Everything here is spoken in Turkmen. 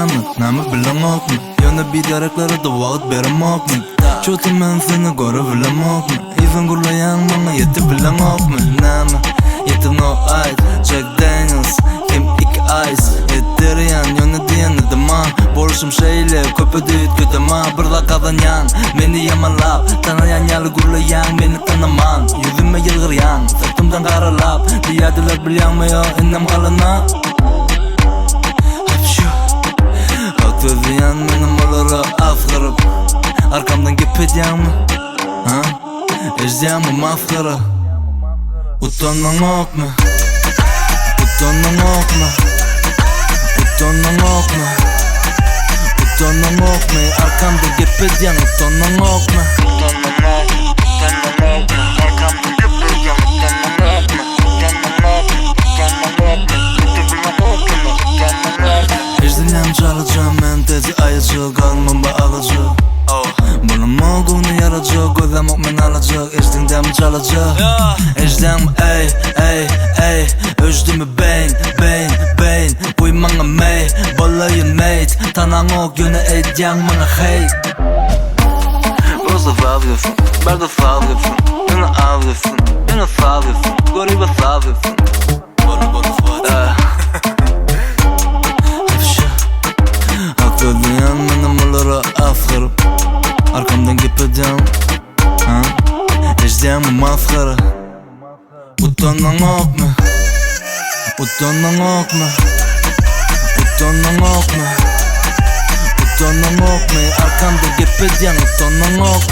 ýany Näme bileňokmy Ýöne bidereklere-de wagt beremokmy Çoty men seni göre bilemokmy Yzyn gürleýäň maňa ýetip bileňokmy Näme Ýetip no aýt Jack Daniels Hem iki ice Etdirýän ýöne diýeni dyma Bolşum şeýle köpe-de üýtgedema Bir zat gazanýaň meni ýamanlap Tanaýan ýaly gürleýäň meni tanaman Ýüzüme ýylgyrýaň syrtymdan garalap Diýýärdiler bilýäňmi ýo indem galana Hapşu Hak sözleýän menem olara asgyryp Arkamdan gep edýäňmi Ha Eşidýäňmi masgara Utanaňokmy Utanaňokmy Utanaňokmy Utanaňokmy Arkamdan gep edýäň utanaňokmy Utanaňokmy Utanaňokmy Arkamdan gep edýäň utanaňokmy Utanaňokmy Utanaňokmy Ýetebileňokmy Utanaňokmy Eşdilýän çalyja men tezi aýyjy Galmam ba alyjy Burnuma göwni ýaraja Gözlemok men alyjy Eşdiň dämi çalyjy Eşdäňmi eý eý eý Öçdümi beýn beýn beýn Guý maňa meý Bolaýyn mate Tanaňok ýöne edýäň maňa heý Prosta saz gitsin Bärde saz gitsin Ýöne az gitsin Ýöne saz gitsin Göribe saz gitsin Hapşu Hak sözleýän menem olara asgyryp Arkamdan gep edýäň Ha Eşidýäňmi masgara Utanaňokmy Utanaňokmy Utanaňokmy Utanaňokmy Arkamdan gep edýäň utanaňokmy.